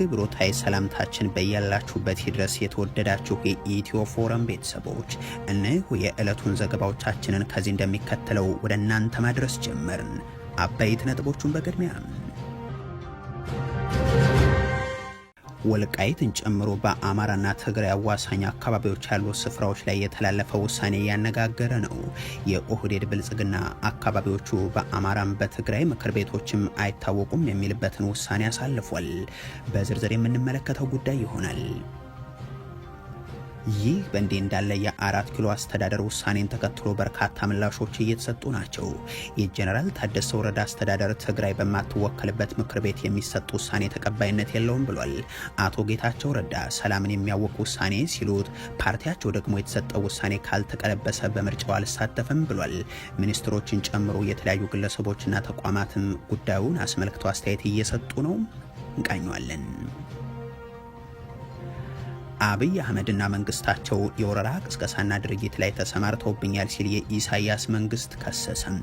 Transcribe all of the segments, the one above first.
አክብሮታዊ ሰላምታችን በያላችሁበት ይድረስ። የተወደዳችሁ የኢትዮ ፎረም ቤተሰቦች፣ እነሆ የዕለቱን ዘገባዎቻችንን ከዚህ እንደሚከተለው ወደ እናንተ ማድረስ ጀመርን። አበይት ነጥቦቹን በቅድሚያ። ወልቃይትን ጨምሮ በአማራና ትግራይ አዋሳኝ አካባቢዎች ያሉ ስፍራዎች ላይ የተላለፈ ውሳኔ እያነጋገረ ነው። የኦህዴድ ብልጽግና አካባቢዎቹ በአማራም በትግራይ ምክር ቤቶችም አይታወቁም የሚልበትን ውሳኔ አሳልፏል። በዝርዝር የምንመለከተው ጉዳይ ይሆናል። ይህ በእንዲህ እንዳለ የአራት ኪሎ አስተዳደር ውሳኔን ተከትሎ በርካታ ምላሾች እየተሰጡ ናቸው። የጀነራል ታደሰ ወረደ አስተዳደር ትግራይ በማትወከልበት ምክር ቤት የሚሰጥ ውሳኔ ተቀባይነት የለውም ብሏል። አቶ ጌታቸው ረዳ ሰላምን የሚያውቅ ውሳኔ ሲሉት፣ ፓርቲያቸው ደግሞ የተሰጠው ውሳኔ ካልተቀለበሰ በምርጫው አልሳተፍም ብሏል። ሚኒስትሮችን ጨምሮ የተለያዩ ግለሰቦችና ተቋማትም ጉዳዩን አስመልክቶ አስተያየት እየሰጡ ነው። እንቃኘዋለን። አብይ አህመድና መንግስታቸው የወረራ ቅስቀሳና ድርጊት ላይ ተሰማርተውብኛል ሲል የኢሳያስ መንግስት ከሰሰም።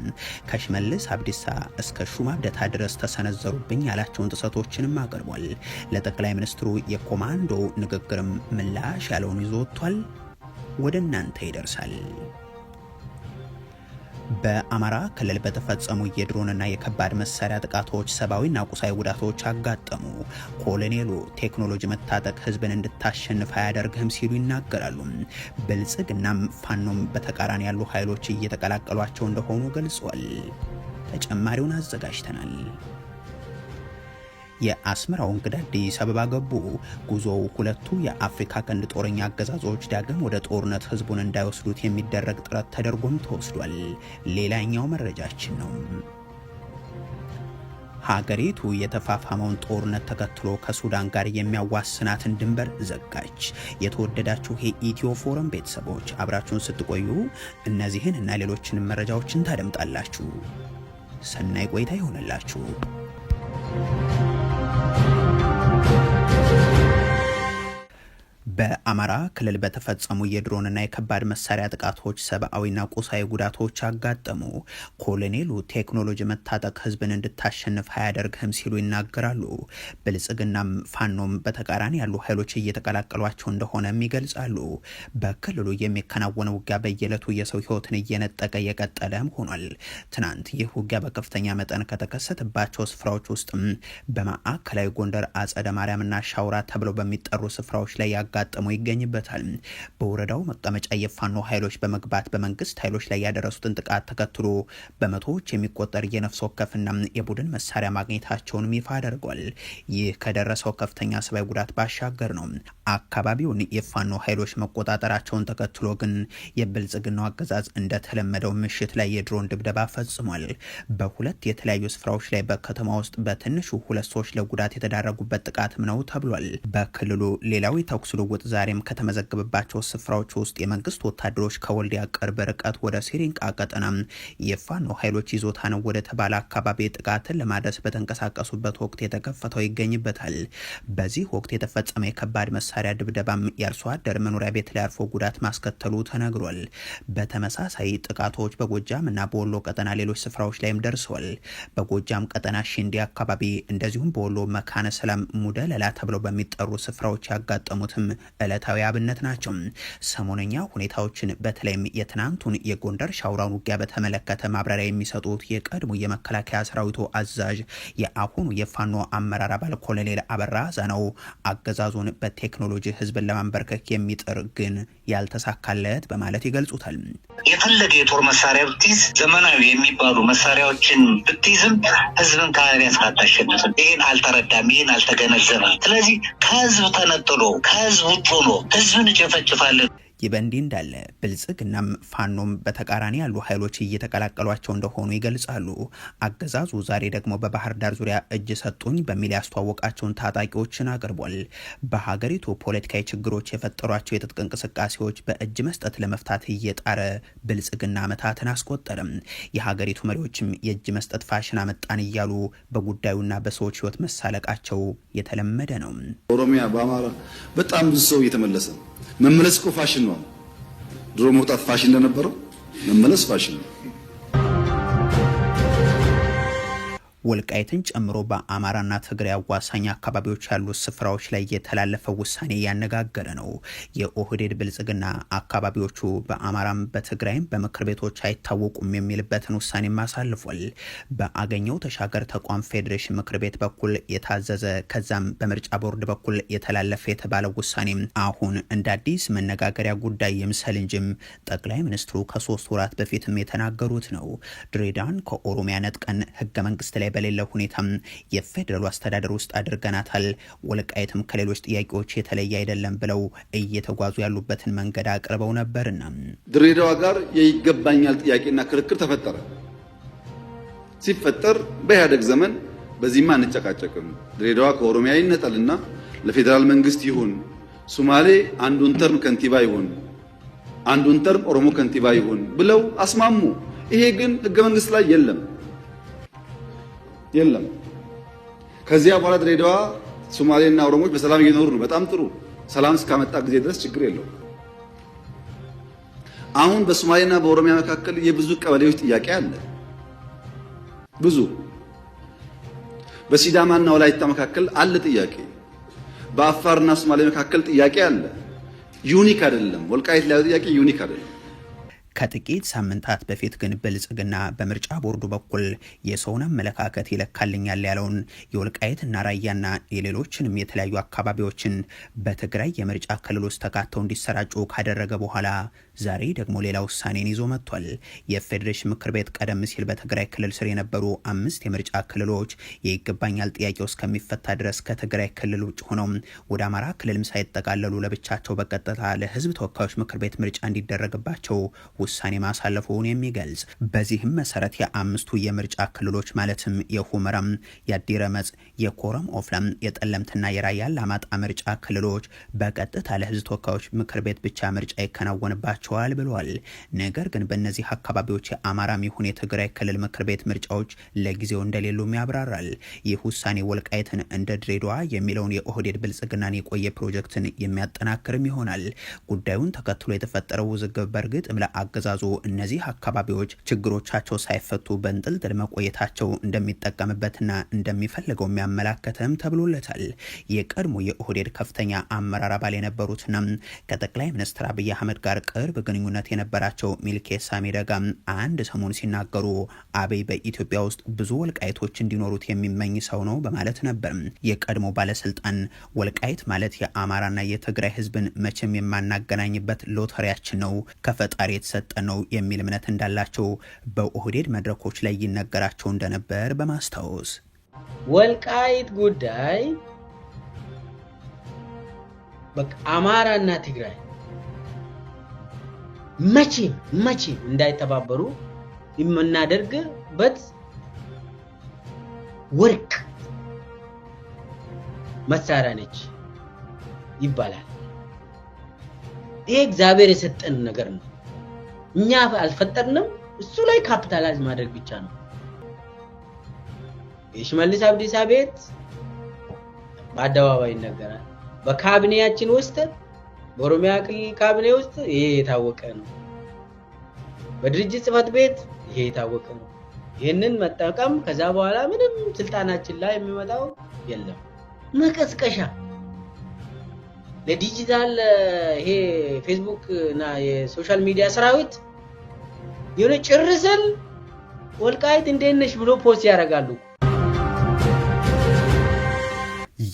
ከሽመልስ አብዲሳ እስከ ሹማ አብደታ ድረስ ተሰነዘሩብኝ ያላቸውን ጥሰቶችንም አቅርቧል። ለጠቅላይ ሚኒስትሩ የኮማንዶ ንግግርም ምላሽ ያለውን ይዞ ወጥቷል። ወደ እናንተ ይደርሳል። በአማራ ክልል በተፈጸሙ የድሮንና የከባድ መሳሪያ ጥቃቶች ሰብአዊና ቁሳዊ ጉዳቶች አጋጠሙ። ኮሎኔሉ ቴክኖሎጂ መታጠቅ ህዝብን እንድታሸንፍ አያደርግህም ሲሉ ይናገራሉ። ብልጽግናም ፋኖም በተቃራኒ ያሉ ኃይሎች እየተቀላቀሏቸው እንደሆኑ ገልጿል። ተጨማሪውን አዘጋጅተናል። የአስመራው እንግዳ አዲስ አበባ ገቡ። ጉዞው ሁለቱ የአፍሪካ ቀንድ ጦረኛ አገዛዞች ዳግም ወደ ጦርነት ህዝቡን እንዳይወስዱት የሚደረግ ጥረት ተደርጎም ተወስዷል። ሌላኛው መረጃችን ነው። ሀገሪቱ የተፋፋመውን ጦርነት ተከትሎ ከሱዳን ጋር የሚያዋስናትን ድንበር ዘጋች። የተወደዳችሁ የኢትዮ ፎረም ቤተሰቦች፣ አብራችሁን ስትቆዩ እነዚህን እና ሌሎችንም መረጃዎችን ታደምጣላችሁ። ሰናይ ቆይታ ይሆንላችሁ። በአማራ ክልል በተፈጸሙ የድሮንና የከባድ መሳሪያ ጥቃቶች ሰብአዊና ቁሳዊ ጉዳቶች አጋጠሙ። ኮሎኔሉ ቴክኖሎጂ መታጠቅ ህዝብን እንድታሸንፍ አያደርግህም ሲሉ ይናገራሉ። ብልጽግናም ፋኖም በተቃራኒ ያሉ ኃይሎች እየተቀላቀሏቸው እንደሆነም ይገልጻሉ። በክልሉ የሚከናወነው ውጊያ በየዕለቱ የሰው ህይወትን እየነጠቀ የቀጠለም ሆኗል። ትናንት ይህ ውጊያ በከፍተኛ መጠን ከተከሰተባቸው ስፍራዎች ውስጥም በማዕከላዊ ጎንደር አጸደ ማርያምና ሻውራ ተብለው በሚጠሩ ስፍራዎች ላይ ያጋጠመው ይገኝበታል። በወረዳው መቀመጫ የፋኖ ኃይሎች በመግባት በመንግስት ኃይሎች ላይ ያደረሱትን ጥቃት ተከትሎ በመቶዎች የሚቆጠር የነፍስ ወከፍና የቡድን መሳሪያ ማግኘታቸውንም ይፋ አድርጓል። ይህ ከደረሰው ከፍተኛ ሰብአዊ ጉዳት ባሻገር ነው። አካባቢውን የፋኖ ኃይሎች መቆጣጠራቸውን ተከትሎ ግን የብልጽግናው አገዛዝ እንደተለመደው ምሽት ላይ የድሮን ድብደባ ፈጽሟል። በሁለት የተለያዩ ስፍራዎች ላይ በከተማ ውስጥ በትንሹ ሁለት ሰዎች ለጉዳት የተዳረጉበት ጥቃትም ነው ተብሏል። በክልሉ ሌላው የተኩስ ልውውጥ ዛሬም ከተመዘገበባቸው ስፍራዎች ውስጥ የመንግስት ወታደሮች ከወልዲያ ቅርብ ርቀት ወደ ሲሪንቃ ቀጠና የፋኖ ኃይሎች ይዞታ ነው ወደ ተባለ አካባቢ ጥቃትን ለማድረስ በተንቀሳቀሱበት ወቅት የተከፈተው ይገኝበታል። በዚህ ወቅት የተፈጸመ የከባድ መሳሪያ ድብደባም የአርሶ አደር መኖሪያ ቤት ላይ አርፎ ጉዳት ማስከተሉ ተነግሯል። በተመሳሳይ ጥቃቶች በጎጃም እና በወሎ ቀጠና ሌሎች ስፍራዎች ላይም ደርሰዋል። በጎጃም ቀጠና ሽንዲ አካባቢ እንደዚሁም በወሎ መካነ ሰላም ሙደለላ ተብለው በሚጠሩ ስፍራዎች ያጋጠሙትም ዕለታዊ አብነት ናቸው። ሰሞነኛ ሁኔታዎችን በተለይም የትናንቱን የጎንደር ሻውራን ውጊያ በተመለከተ ማብራሪያ የሚሰጡት የቀድሞ የመከላከያ ሰራዊቱ አዛዥ፣ የአሁኑ የፋኖ አመራር አባል ኮሎኔል አበራ ዛነው አገዛዙን በቴክኖሎጂ ህዝብን ለማንበርከክ የሚጥር ግን ያልተሳካለት በማለት ይገልጹታል። የፈለገ የጦር መሳሪያ ብትይዝ፣ ዘመናዊ የሚባሉ መሳሪያዎችን ብትይዝም ህዝብን ከያዝክ አታሸንፍም። ይህን አልተረዳም፣ ይህን አልተገነዘበም። ስለዚህ ከህዝብ ተነጥሎ ከህዝብ ውጭ ሆኖ ህዝብን እጨፈጭፋለን። ይህ በእንዲህ እንዳለ ብልጽግናም ፋኖም በተቃራኒ ያሉ ኃይሎች እየተቀላቀሏቸው እንደሆኑ ይገልጻሉ። አገዛዙ ዛሬ ደግሞ በባህር ዳር ዙሪያ እጅ ሰጡኝ በሚል ያስተዋወቃቸውን ታጣቂዎችን አቅርቧል። በሀገሪቱ ፖለቲካዊ ችግሮች የፈጠሯቸው የትጥቅ እንቅስቃሴዎች በእጅ መስጠት ለመፍታት እየጣረ ብልጽግና ዓመታትን አስቆጠርም። የሀገሪቱ መሪዎችም የእጅ መስጠት ፋሽን አመጣን እያሉ በጉዳዩና በሰዎች ህይወት መሳለቃቸው የተለመደ ነው። ኦሮሚያ፣ በአማራ በጣም ብዙ ሰው እየተመለሰ ነው። መመለስ እኮ ፋሽን ነው። ድሮ መውጣት ፋሽን እንደነበረው መመለስ ፋሽን ነው። ወልቃይትን ጨምሮ በአማራና ትግራይ አዋሳኝ አካባቢዎች ያሉ ስፍራዎች ላይ የተላለፈው ውሳኔ እያነጋገረ ነው። የኦህዴድ ብልጽግና አካባቢዎቹ በአማራም በትግራይም በምክር ቤቶች አይታወቁም የሚልበትን ውሳኔም አሳልፏል። በአገኘው ተሻገር ተቋም ፌዴሬሽን ምክር ቤት በኩል የታዘዘ ከዛም በምርጫ ቦርድ በኩል የተላለፈ የተባለው ውሳኔም አሁን እንደ አዲስ መነጋገሪያ ጉዳይ ይምሰል እንጂም ጠቅላይ ሚኒስትሩ ከ3 ወራት በፊትም የተናገሩት ነው። ድሬዳዋን ከኦሮሚያ ነጥቀን ህገ መንግስት ላይ በሌለ ሁኔታም የፌዴራሉ አስተዳደር ውስጥ አድርገናታል፣ ወልቃይትም ከሌሎች ጥያቄዎች የተለየ አይደለም ብለው እየተጓዙ ያሉበትን መንገድ አቅርበው ነበርና ድሬዳዋ ጋር የይገባኛል ጥያቄና ክርክር ተፈጠረ። ሲፈጠር በኢህአዴግ ዘመን በዚህማ አንጨቃጨቅም፣ ድሬዳዋ ከኦሮሚያ ይነጠልና ለፌዴራል መንግስት ይሁን፣ ሶማሌ አንዱን term ከንቲባ ይሁን፣ አንዱን term ኦሮሞ ከንቲባ ይሁን ብለው አስማሙ። ይሄ ግን ህገ መንግስት ላይ የለም የለም። ከዚያ በኋላ ድሬዳዋ ሶማሌና ኦሮሞዎች በሰላም እየኖሩ ነው። በጣም ጥሩ። ሰላም እስካመጣ ጊዜ ድረስ ችግር የለውም። አሁን በሶማሌና በኦሮሚያ መካከል የብዙ ቀበሌዎች ጥያቄ አለ። ብዙ በሲዳማና ወላይታ መካከል አለ ጥያቄ። በአፋርና ሶማሌ መካከል ጥያቄ አለ። Unique አይደለም። ወልቃይት ላይ ጥያቄ unique አይደለም። ከጥቂት ሳምንታት በፊት ግን ብልጽግና በምርጫ ቦርዱ በኩል የሰውን አመለካከት ይለካልኛል ያለውን የወልቃይትና ራያና የሌሎችንም የተለያዩ አካባቢዎችን በትግራይ የምርጫ ክልል ውስጥ ተካተው እንዲሰራጩ ካደረገ በኋላ ዛሬ ደግሞ ሌላ ውሳኔን ይዞ መጥቷል። የፌዴሬሽን ምክር ቤት ቀደም ሲል በትግራይ ክልል ስር የነበሩ 5 የምርጫ ክልሎች የይገባኛል ጥያቄው እስከሚፈታ ድረስ ከትግራይ ክልል ውጭ ሆነው ወደ አማራ ክልልም ሳይጠቃለሉ ለብቻቸው በቀጥታ ለህዝብ ተወካዮች ምክር ቤት ምርጫ እንዲደረግባቸው ውሳኔ ማሳለፉን የሚገልጽ፣ በዚህም መሰረት የ5ቱ የምርጫ ክልሎች ማለትም የሁመራም፣ የአዲረመጽ፣ የኮረም ኦፍላም፣ የጠለምትና የራያ አላማጣ ምርጫ ክልሎች በቀጥታ ለህዝብ ተወካዮች ምክር ቤት ብቻ ምርጫ ይከናወንባቸዋል ብለዋል። ነገር ግን በእነዚህ አካባቢዎች የአማራም ይሁን የትግራይ ክልል ምክር ቤት ምርጫዎች ለጊዜው እንደሌሉም ያብራራል። ይህ ውሳኔ ወልቃይትን እንደ ድሬዳዋ የሚለውን የኦህዴድ ብልጽግናን የቆየ ፕሮጀክትን የሚያጠናክርም ይሆናል። ጉዳዩን ተከትሎ የተፈጠረው ውዝግብ በእርግጥ አገዛዙ እነዚህ አካባቢዎች ችግሮቻቸው ሳይፈቱ በእንጥልጥል መቆየታቸው እንደሚጠቀምበትና እንደሚፈልገው የሚያመላከተም ተብሎለታል። የቀድሞ የኦህዴድ ከፍተኛ አመራር አባል የነበሩትና ከጠቅላይ ሚኒስትር አብይ አህመድ ጋር ቅርብ ግንኙነት የነበራቸው ሚልኬሳ ሚደጋ አንድ ሰሞን ሲናገሩ አብይ በኢትዮጵያ ውስጥ ብዙ ወልቃይቶች እንዲኖሩት የሚመኝ ሰው ነው በማለት ነበር። የቀድሞ ባለስልጣን ወልቃይት ማለት የአማራና የትግራይ ህዝብን መቼም የማናገናኝበት ሎተሪያችን ነው፣ ከፈጣሪ የተሰጠ ነው የሚል እምነት እንዳላቸው በኦህዴድ መድረኮች ላይ ይነገራቸው እንደነበር በማስታወስ ወልቃይት ጉዳይ በቃ አማራና ትግራይ መቼም መቼም እንዳይተባበሩ የምናደርግበት ወርቅ መሳሪያ ነች ይባላል። ይሄ እግዚአብሔር የሰጠን ነገር ነው። እኛ አልፈጠርንም። እሱ ላይ capitalize ማድረግ ብቻ ነው። የሽመልስ አብዲሳ ቤት በአደባባይ ይነገራል። በካቢኔያችን ውስጥ በኦሮሚያ ክልል ካቢኔ ውስጥ ይሄ የታወቀ ነው። በድርጅት ጽህፈት ቤት ይሄ የታወቀ ነው። ይህንን መጠቀም ከዛ በኋላ ምንም ስልጣናችን ላይ የሚመጣው የለም። መቀስቀሻ ለዲጂታል ይሄ ፌስቡክ እና የ social media ሰራዊት የሆነ ጭርስል ወልቃይት እንዴት ነሽ ብሎ post ያደርጋሉ።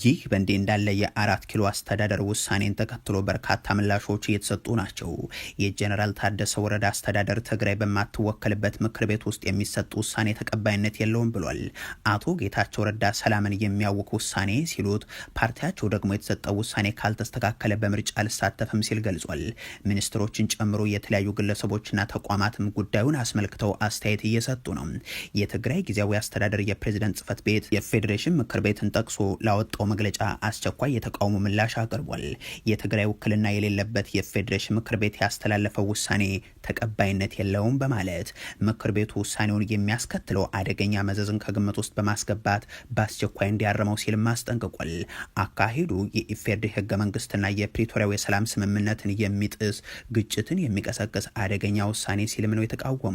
ይህ በእንዲህ እንዳለ የአራት ኪሎ አስተዳደር ውሳኔን ተከትሎ በርካታ ምላሾች እየተሰጡ ናቸው። የጀነራል ታደሰ ወረደ አስተዳደር ትግራይ በማትወከልበት ምክር ቤት ውስጥ የሚሰጥ ውሳኔ ተቀባይነት የለውም ብሏል። አቶ ጌታቸው ረዳ ሰላምን የሚያውክ ውሳኔ ሲሉት፣ ፓርቲያቸው ደግሞ የተሰጠው ውሳኔ ካልተስተካከለ በምርጫ አልሳተፍም ሲል ገልጿል። ሚኒስትሮችን ጨምሮ የተለያዩ ግለሰቦችና ተቋማትም ጉዳዩን አስመልክተው አስተያየት እየሰጡ ነው። የትግራይ ጊዜያዊ አስተዳደር የፕሬዝደንት ጽህፈት ቤት የፌዴሬሽን ምክር ቤትን ጠቅሶ ላወጣው መግለጫ አስቸኳይ የተቃውሞ ምላሽ አቅርቧል። የትግራይ ውክልና የሌለበት የፌዴሬሽን ምክር ቤት ያስተላለፈው ውሳኔ ተቀባይነት የለውም በማለት ምክር ቤቱ ውሳኔውን የሚያስከትለው አደገኛ መዘዝን ከግምት ውስጥ በማስገባት በአስቸኳይ እንዲያርመው ሲልም አስጠንቅቋል። አካሄዱ የኢፌዴሪ ህገ መንግስትና የፕሪቶሪያው የሰላም ስምምነትን የሚጥስ፣ ግጭትን የሚቀሰቅስ አደገኛ ውሳኔ ሲልም ነው የተቃወመው።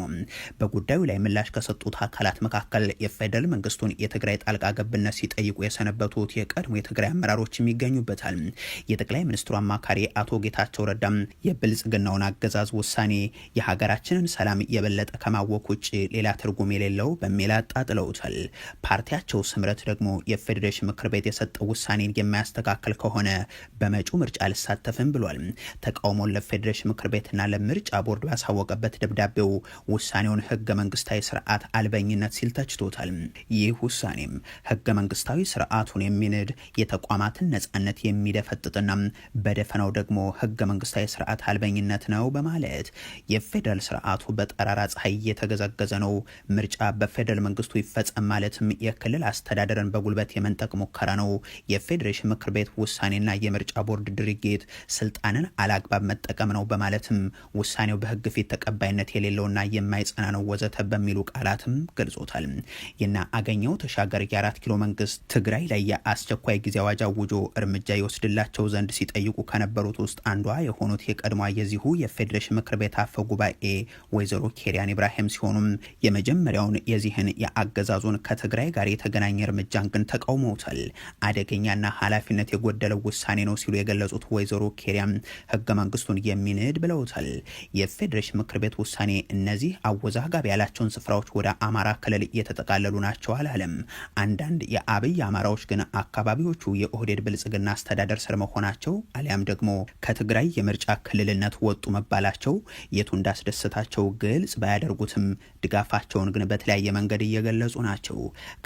በጉዳዩ ላይ ምላሽ ከሰጡት አካላት መካከል የፌዴራል መንግስቱን የትግራይ ጣልቃ ገብነት ሲጠይቁ የሰነበቱት የቀድሞ የትግራይ አመራሮችም ይገኙበታል። የጠቅላይ ሚኒስትሩ አማካሪ አቶ ጌታቸው ረዳም የብልጽግናውን አገዛዝ ውሳኔ የሀገራችንን ሰላም የበለጠ ከማወክ ውጭ ሌላ ትርጉም የሌለው በሚል አጣጥለውታል። ፓርቲያቸው ስምረት ደግሞ የፌዴሬሽን ምክር ቤት የሰጠው ውሳኔን የማያስተካከል ከሆነ በመጪው ምርጫ አልሳተፍም ብሏል። ተቃውሞን ለፌዴሬሽን ምክር ቤትና ለምርጫ ቦርድ ያሳወቀበት ደብዳቤው ውሳኔውን ህገ መንግስታዊ ስርዓት አልበኝነት ሲል ተችቶታል። ይህ ውሳኔም ህገ መንግስታዊ ስርዓቱን የሚንድ፣ የተቋማትን ነጻነት የሚደፈጥጥና በደፈናው ደግሞ ህገ መንግስታዊ ስርዓት አልበኝነት ነው በማለት የፌዴራል ስርዓቱ በጠራራ ፀሐይ እየተገዘገዘ ነው፣ ምርጫ በፌዴራል መንግስቱ ይፈጸም ማለትም የክልል አስተዳደርን በጉልበት የመንጠቅ ሙከራ ነው፣ የፌዴሬሽን ምክር ቤት ውሳኔና የምርጫ ቦርድ ድርጊት ስልጣንን አላግባብ መጠቀም ነው በማለትም ውሳኔው በህግ ፊት ተቀባይነት የሌለውና የማይጸና ነው ወዘተ በሚሉ ቃላትም ገልጾታል። የና አገኘው ተሻገር የ4 ኪሎ መንግስት ትግራይ ላይ የአስቸኳይ ጊዜ አዋጅ አውጆ እርምጃ ይወስድላቸው ዘንድ ሲጠይቁ ከነበሩት ውስጥ አንዷ የሆኑት የቀድሞ የዚሁ የፌዴሬሽን ምክር ቤት አፈ ጉባኤ ወይዘሮ ኬሪያን ኢብራሂም ሲሆኑም የመጀመሪያውን የዚህን የአገዛዙን ከትግራይ ጋር የተገናኘ እርምጃን ግን ተቃውመውታል። አደገኛና ኃላፊነት የጎደለው ውሳኔ ነው ሲሉ የገለጹት ወይዘሮ ኬሪያም ህገ መንግስቱን የሚንድ ብለውታል። የፌዴሬሽን ምክር ቤት ውሳኔ እነዚህ አወዛጋቢ ያላቸውን ስፍራዎች ወደ አማራ ክልል እየተጠቃለሉ ናቸው አላለም። አንዳንድ የአብይ አማራዎች ግን አካባቢዎቹ የኦህዴድ ብልጽግና አስተዳደር ስር መሆናቸው አሊያም ደግሞ ከትግራይ የምርጫ ክልልነት ወጡ መባላቸው የቱ እንዳስደሰታቸው ግልጽ ባያደርጉትም ድጋፋቸውን ግን በተለያየ መንገድ እየገለጹ ናቸው።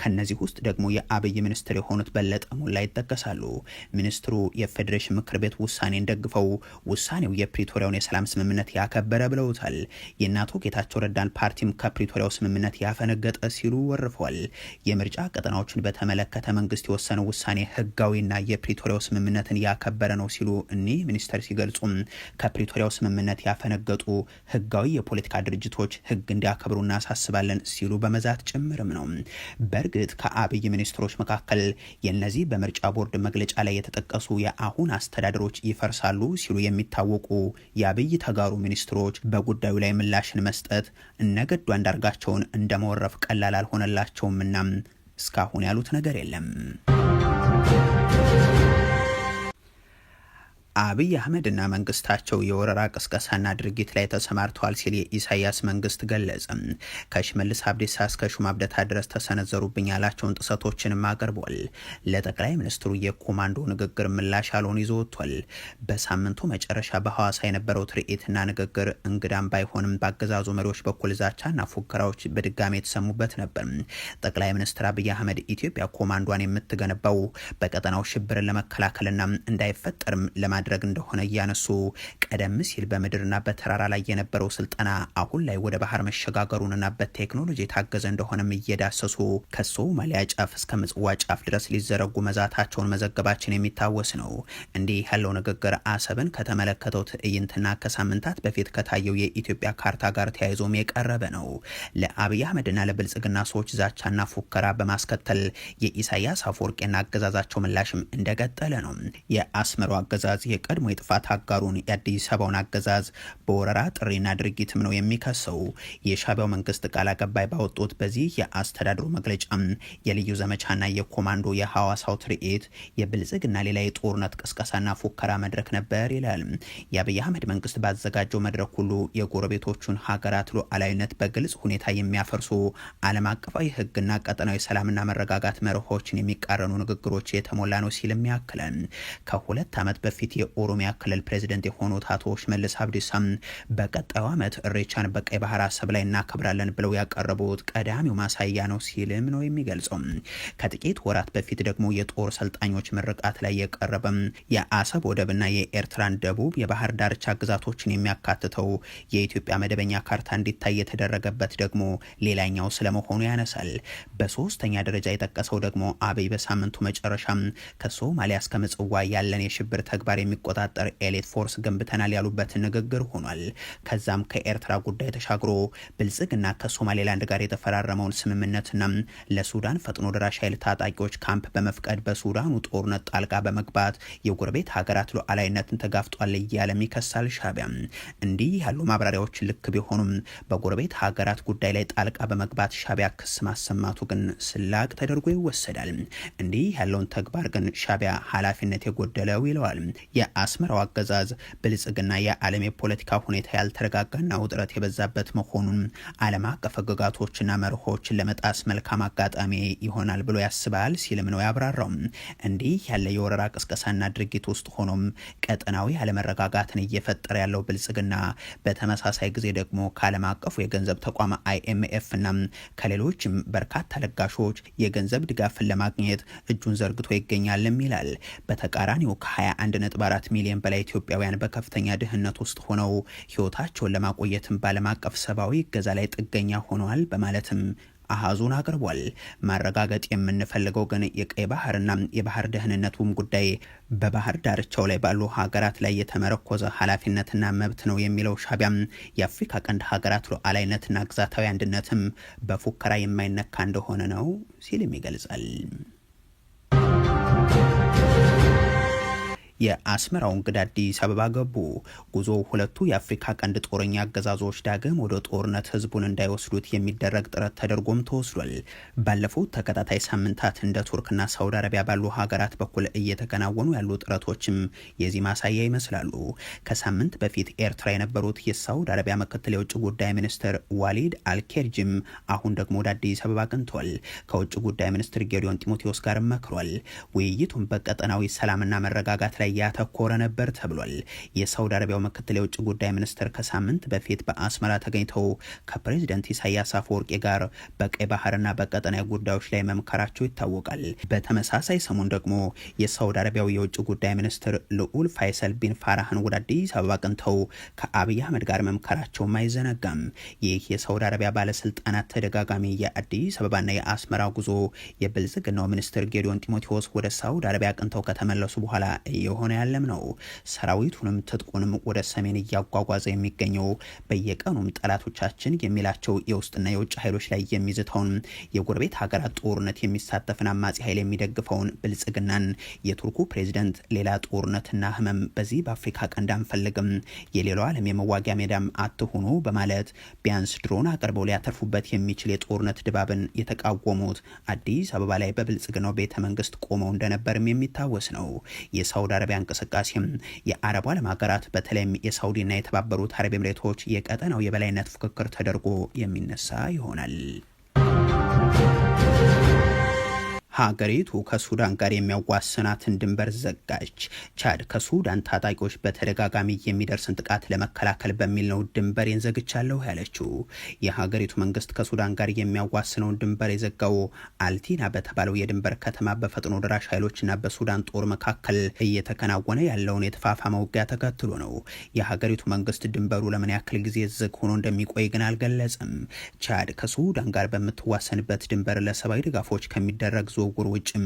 ከነዚህ ውስጥ ደግሞ የአብይ ሚኒስትር የሆኑት በለጠ ሞላ ይጠቀሳሉ። ሚኒስትሩ የፌዴሬሽን ምክር ቤት ውሳኔን ደግፈው ውሳኔው የፕሪቶሪያውን የሰላም ስምምነት ያከበረ ብለውታል። የእነ አቶ ጌታቸው ረዳን ፓርቲም ከፕሪቶሪያው ስምምነት ያፈነገጠ ሲሉ ወርፈዋል። የምርጫ ቀጠናዎችን በተመለከተ መንግስት የወሰነው ውሳኔ ህጋዊና የፕሪቶሪያው ስምምነትን ያከበረ ነው ሲሉ እኒህ ሚኒስተር ሲገልጹም ከፕሪቶሪያው ስምምነት ያፈነገጡ ህጋዊ የፖለቲካ ድርጅቶች ህግ እንዲያከብሩ እናሳስባለን ሲሉ በመዛት ጭምርም ነው። በእርግጥ ከአብይ ሚኒስትሮች መካከል የነዚህ በምርጫ ቦርድ መግለጫ ላይ የተጠቀሱ የአሁን አስተዳደሮች ይፈርሳሉ ሲሉ የሚታወቁ የአብይ ተጋሩ ሚኒስትሮች በጉዳዩ ላይ ምላሽን መስጠት እነገዱ አንዳርጋቸውን እንደመወረፍ ቀላል አልሆነላቸውምና እስካሁን ያሉት ነገር የለም። አብይ አህመድና መንግስታቸው የወረራ ቅስቀሳና ድርጊት ላይ ተሰማርተዋል ሲል የኢሳያስ መንግስት ገለጸ። ከሽመልስ አብዲሳ እስከ ሹማ አብደታ ድረስ ተሰነዘሩብኝ ያላቸውን ጥሰቶችንም አቅርቧል። ለጠቅላይ ሚኒስትሩ የኮማንዶ ንግግር ምላሽ ያልሆን ይዞ ወጥቷል። በሳምንቱ መጨረሻ በሐዋሳ የነበረው ትርኢትና ንግግር እንግዳም ባይሆንም በአገዛዙ መሪዎች በኩል ዛቻና ፉከራዎች በድጋሚ የተሰሙበት ነበር። ጠቅላይ ሚኒስትር አብይ አህመድ ኢትዮጵያ ኮማንዶን የምትገነባው በቀጠናው ሽብርን ለመከላከልና እንዳይፈጠርም ለማድረግ እንደሆነ እያነሱ ቀደም ሲል በምድርና በተራራ ላይ የነበረው ስልጠና አሁን ላይ ወደ ባህር መሸጋገሩንና በቴክኖሎጂ የታገዘ እንደሆነም እየዳሰሱ ከሶማሊያ ጫፍ እስከ ምጽዋ ጫፍ ድረስ ሊዘረጉ መዛታቸውን መዘገባችን የሚታወስ ነው። እንዲህ ያለው ንግግር አሰብን ከተመለከተው ትዕይንትና ከሳምንታት በፊት ከታየው የኢትዮጵያ ካርታ ጋር ተያይዞም የቀረበ ነው። ለአብይ አህመድና ለብልጽግና ሰዎች ዛቻና ፉከራ በማስከተል የኢሳያስ አፈወርቂና አገዛዛቸው ምላሽም እንደቀጠለ ነው። የአስመራው አገዛዝ የቀድሞ የጥፋት አጋሩን የአዲስ አበባውን አገዛዝ በወረራ ጥሪና ድርጊትም ነው የሚከሰው። የሻቢያው መንግስት ቃል አቀባይ ባወጡት በዚህ የአስተዳደሩ መግለጫ የልዩ ዘመቻና የኮማንዶ የሐዋሳው ትርኢት የብልጽግና ሌላ የጦርነት ቅስቀሳና ፉከራ መድረክ ነበር ይላል። የአብይ አህመድ መንግስት ባዘጋጀው መድረክ ሁሉ የጎረቤቶቹን ሀገራት ሉዓላዊነት በግልጽ ሁኔታ የሚያፈርሱ፣ ዓለም አቀፋዊ ህግና ቀጠናዊ ሰላምና መረጋጋት መርሆችን የሚቃረኑ ንግግሮች የተሞላ ነው ሲልም ያክላል። ከ2 ዓመት በፊት የኦሮሚያ ክልል ፕሬዚደንት የሆኑት አቶ ሽመልስ አብዲሳም በቀጣዩ ዓመት እሬቻን በቀይ ባህር አሰብ ላይ እናከብራለን ብለው ያቀረቡት ቀዳሚው ማሳያ ነው ሲልም ነው የሚገልጸው። ከጥቂት ወራት በፊት ደግሞ የጦር ሰልጣኞች ምርቃት ላይ የቀረበም የአሰብ ወደብና የኤርትራን ደቡብ የባህር ዳርቻ ግዛቶችን የሚያካትተው የኢትዮጵያ መደበኛ ካርታ እንዲታይ የተደረገበት ደግሞ ሌላኛው ስለመሆኑ ያነሳል። በሶስተኛ ደረጃ የጠቀሰው ደግሞ አብይ በሳምንቱ መጨረሻ ከሶማሊያ እስከ ምጽዋ ያለን የሽብር ተግባር የሚቆጣጠር elite force ገንብተናል ያሉበት ንግግር ሆኗል። ከዛም ከኤርትራ ጉዳይ ተሻግሮ ብልጽግና ከሶማሌላንድ ጋር የተፈራረመውን ስምምነትና ለሱዳን ፈጥኖ ደራሽ ኃይል ታጣቂዎች ካምፕ በመፍቀድ በሱዳኑ ጦርነት ጣልቃ በመግባት የጎረቤት ሀገራት ሉዓላዊነትን ተጋፍጧል እያለም ይከሳል ሻዕቢያ። እንዲህ ያሉ ማብራሪያዎች ልክ ቢሆኑም በጎረቤት ሀገራት ጉዳይ ላይ ጣልቃ በመግባት ሻዕቢያ ክስ ማሰማቱ ግን ስላቅ ተደርጎ ይወሰዳል። እንዲህ ያለውን ተግባር ግን ሻዕቢያ ኃላፊነት የጎደለው ይለዋል። የአስመራው አገዛዝ ብልጽግና የዓለም የፖለቲካ ሁኔታ ያልተረጋጋና ውጥረት የበዛበት መሆኑን ዓለም አቀፍ ሕግጋቶችና መርሆችን ለመጣስ መልካም አጋጣሚ ይሆናል ብሎ ያስባል ሲልም ነው ያብራራው። እንዲህ ያለ የወረራ ቅስቀሳና ድርጊት ውስጥ ሆኖም ቀጠናዊ አለመረጋጋትን እየፈጠረ ያለው ብልጽግና በተመሳሳይ ጊዜ ደግሞ ከዓለም አቀፉ የገንዘብ ተቋም IMF እና ከሌሎችም በርካታ ለጋሾች የገንዘብ ድጋፍን ለማግኘት እጁን ዘርግቶ ይገኛልም ይላል። በተቃራኒው ከ21.4 ሚሊዮን በላይ ኢትዮጵያውያን በከፍተኛ ድህነት ውስጥ ሆነው ህይወታቸውን ለማቆየትም ባለም አቀፍ ሰብአዊ እገዛ ላይ ጥገኛ ሆነዋል በማለትም አሃዙን አቅርቧል። ማረጋገጥ የምንፈልገው ግን የቀይ ባህርና የባህር ደህንነቱም ጉዳይ በባህር ዳርቻው ላይ ባሉ ሀገራት ላይ የተመረኮዘ ኃላፊነትና መብት ነው የሚለው ሻዕቢያም የአፍሪካ ቀንድ ሀገራት ሉዓላዊነትና ግዛታዊ አንድነትም በፉከራ የማይነካ እንደሆነ ነው ሲልም ይገልጻል። የአስመራው እንግዳ አዲስ አበባ ገቡ። ጉዞ ሁለቱ የአፍሪካ ቀንድ ጦረኛ አገዛዞች ዳግም ወደ ጦርነት ህዝቡን እንዳይወስዱት የሚደረግ ጥረት ተደርጎም ተወስዷል። ባለፉት ተከታታይ ሳምንታት እንደ ቱርክና ሳውዲ አረቢያ ባሉ ሀገራት በኩል እየተከናወኑ ያሉ ጥረቶችም የዚህ ማሳያ ይመስላሉ። ከሳምንት በፊት ኤርትራ የነበሩት የሳውዲ አረቢያ ምክትል የውጭ ጉዳይ ሚኒስትር ዋሊድ አልኬርጅም አሁን ደግሞ ወደ አዲስ አበባ አቅንቷል። ከውጭ ጉዳይ ሚኒስትር ጌዲዮን ጢሞቴዎስ ጋር መክሯል። ውይይቱም በቀጠናዊ ሰላምና መረጋጋት ላይ ያተኮረ ነበር ተብሏል። የሳውዲ አረቢያው ምክትል የውጭ ጉዳይ ሚኒስትር ከሳምንት በፊት በአስመራ ተገኝተው ከፕሬዚደንት ኢሳያስ አፈወርቂ ጋር በቀይ ባህርና በቀጠናዊ ጉዳዮች ላይ መምከራቸው ይታወቃል። በተመሳሳይ ሰሞን ደግሞ የሳውዲ አረቢያው የውጭ ጉዳይ ሚኒስትር ልዑል ፋይሰል ቢን ፋራህን ወደ አዲስ አበባ አቅንተው ከአብይ አህመድ ጋር መምከራቸውም አይዘነጋም። ይህ የሳውዲ አረቢያ ባለስልጣናት ተደጋጋሚ የአዲስ አበባና የአስመራ ጉዞ የብልጽግናው ሚኒስትር ጌዲዮን ጢሞቴዎስ ወደ ሳውዲ አረቢያ አቅንተው ከተመለሱ በኋላ እየሆነ ያለም ነው። ሰራዊቱንም ትጥቁንም ወደ ሰሜን እያጓጓዘ የሚገኘው በየቀኑም ጠላቶቻችን የሚላቸው የውስጥና የውጭ ኃይሎች ላይ የሚዝተውን የጎረቤት ሀገራት ጦርነት የሚሳተፍን አማጺ ኃይል የሚደግፈውን ብልጽግናን የቱርኩ ፕሬዚደንት ሌላ ጦርነትና ህመም በዚህ በአፍሪካ ቀንድ አንፈልግም፣ የሌላው ዓለም የመዋጊያ ሜዳም አትሁኑ በማለት ቢያንስ ድሮን አቅርበው ሊያተርፉበት የሚችል የጦርነት ድባብን የተቃወሙት አዲስ አበባ ላይ በብልጽግናው ቤተ መንግስት ቆመው እንደነበርም የሚታወስ ነው። የሳውዲ አረቢያ እንቅስቃሴም የአረቡ ዓለም ሀገራት በተለይም የሳውዲና የተባበሩት አረብ ኤምሬቶች የቀጠናው የበላይነት ፉክክር ተደርጎ የሚነሳ ይሆናል። ሀገሪቱ ከሱዳን ጋር የሚያዋስናትን ድንበር ዘጋች። ቻድ ከሱዳን ታጣቂዎች በተደጋጋሚ የሚደርስን ጥቃት ለመከላከል በሚል ነው ድንበሬን ዘግቻለሁ ያለችው። የሀገሪቱ መንግስት ከሱዳን ጋር የሚያዋስነውን ድንበር የዘጋው አልቲና በተባለው የድንበር ከተማ በፈጥኖ ደራሽ ኃይሎችና በሱዳን ጦር መካከል እየተከናወነ ያለውን የተፋፋመ ውጊያ ተከትሎ ነው። የሀገሪቱ መንግስት ድንበሩ ለምን ያክል ጊዜ ዝግ ሆኖ እንደሚቆይ ግን አልገለጽም። ቻድ ከሱዳን ጋር በምትዋሰንበት ድንበር ለሰብአዊ ድጋፎች ከሚደረግ ዝውውር ውጭም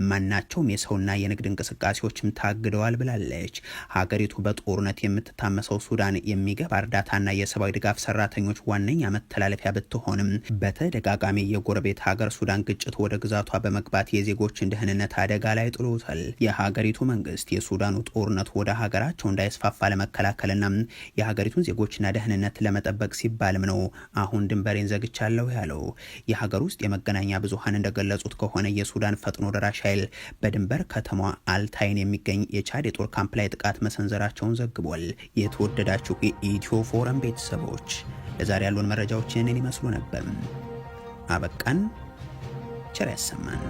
ማናቸውም የሰውና የንግድ እንቅስቃሴዎችም ታግደዋል ብላለች። ሀገሪቱ በጦርነት የምትታመሰው ሱዳን የሚገባ እርዳታና የሰብአዊ ድጋፍ ሰራተኞች ዋነኛ መተላለፊያ ብትሆንም በተደጋጋሚ የጎረቤት ሀገር ሱዳን ግጭት ወደ ግዛቷ በመግባት የዜጎችን ደህንነት አደጋ ላይ ጥሎታል። የሀገሪቱ መንግስት የሱዳኑ ጦርነት ወደ ሀገራቸው እንዳይስፋፋ ለመከላከልና የሀገሪቱን ዜጎችና ደህንነት ለመጠበቅ ሲባልም ነው አሁን ድንበሬን ዘግቻለሁ ያለው። የሀገር ውስጥ የመገናኛ ብዙሃን እንደገለጹት ከሆነ የሱዳን ፈጥኖ ደራሽ ኃይል በድንበር ከተማዋ አልታይን የሚገኝ የቻድ የጦር ካምፕ ላይ ጥቃት መሰንዘራቸውን ዘግቧል። የተወደዳችሁ የኢትዮ ፎረም ቤተሰቦች ለዛሬ ያሉን መረጃዎች ይህንን ይመስሉ ነበር። አበቃን። ቸር ያሰማን።